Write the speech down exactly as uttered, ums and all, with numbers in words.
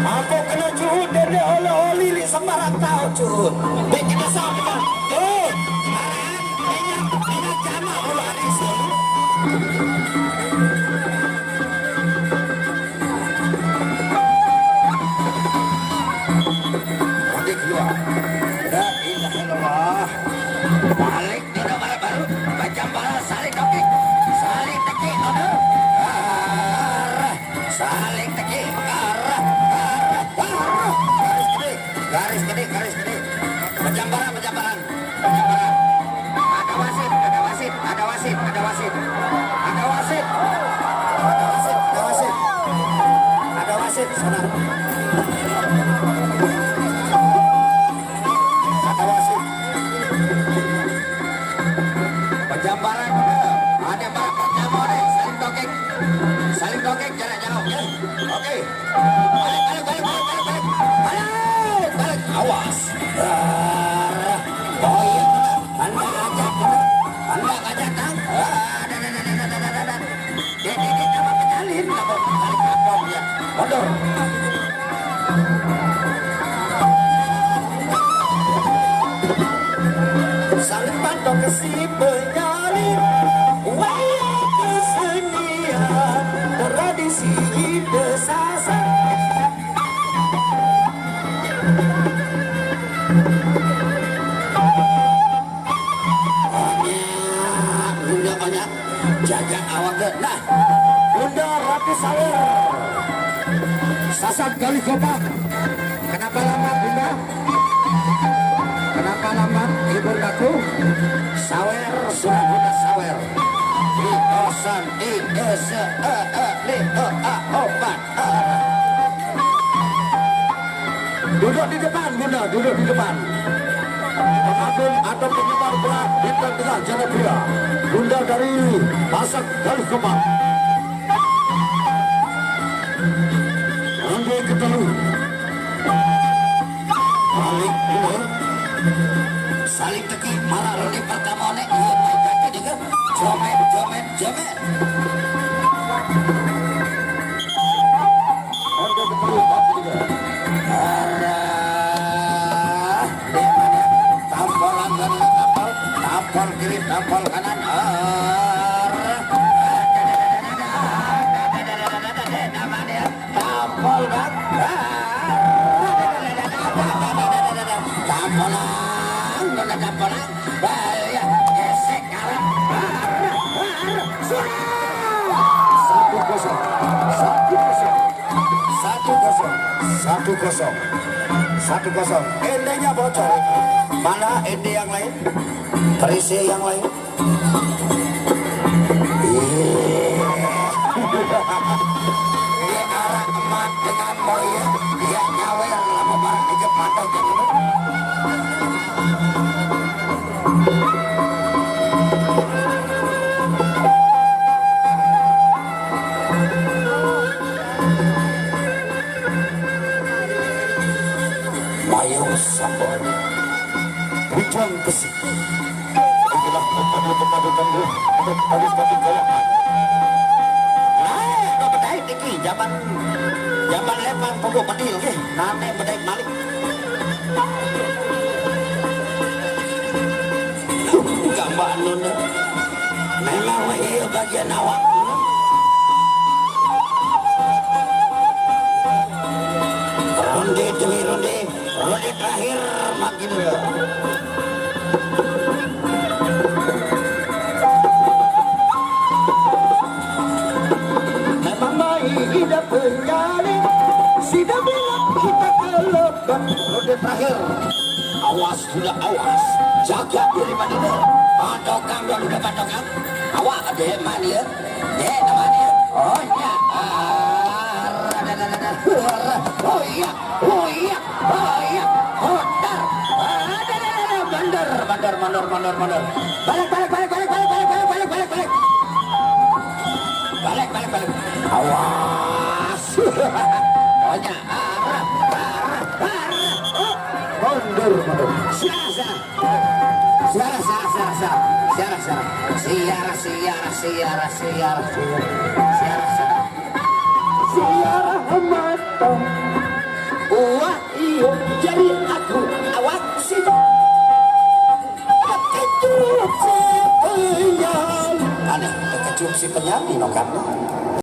Aku kena juhut dede, oleh-oleh li sembarang tahu juhut. Dek kena sama. Tuh, minyak, minyak jama oleh hari. Oke, keluar. La ilaha illallah. Balik, dia baru, baru. Macam bala, saling toki. Saling teki, aduh. Arah. Saling teki. Arah. Arah. Arah. Garis gede. Garis gede. Garis gede. Macam bala, macam bala. Ada wasit, ada wasit, ada wasit, ada wasit. Ada wasit. Ada wasit, ada wasit. Ada wasit, sana. Ada wasit. Pejambaran, ada barak pertama nih, saling tokek. Saling tokek, jarak jauh, ya. Oke. Balik, balik, balik, balik, balik, balik. Balik, balik. Awas. Dar. Oh iya, benar. Anda ajak, benar. Anda ajak, Kang. Ah, dah, dah, dah. Dia, dia, dia tambah pejalin, tambah pejalin kapok dia. Mundur. Saling pantau ke si penyalin, wayang kesenian, tradisi di desa. Banyak, bunda banyak. Jaga awak deh. Nah, Bunda Ratu Sawer. Sasak gali kopak. Kenapa lambat, Bunda? Kenapa lambat, Ibu Ratu? Sawer, sudah Bunda sawer. Di kosan, di S, E, E, di, E, A, opat. Duduk di depan, Bunda, duduk di depan. Pengagum atau penggemar bola bintang tengah Jayapura, Bunda dari Pasar Galuh Kembang. Ronde kedua. Balik, Bunda. Saling teki, marah ronde pertama nek. Iya, baik kaki juga. Jomet, jomet, jomet. Arah. Dia mana? Tampol anggaran, tampol. Tampol kiri, tampol kanan. Arah. Tampol, Bang. Tampolang, nona tampolang. Balik, gesek, kalah. Sudah. Satu kosong. Satu kosong. Satu kosong. Satu kosong. Satu kosong. Endenya bocor. Mana ende yang lain? Perisi yang lain. Iya. Iya, arah emat dengan moyang. Iya, nyawer lama barang di Jepang, tau gitu. Mayung sambal. Bujang besi. Inilah pepadu-pepadu tangguh untuk tali padi kawakan. Nah, ada bedait iki, zaman, zaman lepan pondok bedil nggih, nane bedait malik. Gambar nun. Memang wahyu bagian awak. Ronde demi ronde. Ronde terakhir, makin. Memang baik tidak penyalin. Sida bilang kita kelebat. Ronde terakhir. Awas, sudah awas. Jaga diri, Madina. Patokan, dulu udah patokan. Awak ada mana ya? Dek, nama dia? Oh, iya. Ah, rada, rada, rada. Oh, iya. Oh, iya. Oh, iya. Oh, dar. Ah, rada, rada, rada. Bandar, bandar. Mundur, mundur, mundur, mundur. Balik, balik, balik, balik, balik, balik, balik, balik, balik. Balik, balik, balik. Awas. Pokoknya, arah, arah, arah. Oh, mundur, mundur. Siara, siara. Siara, siara, siara, siara. Siara, siara, siara, siara, siara, siara. Siara, siara. Siara, siara. Siara, Ahmad.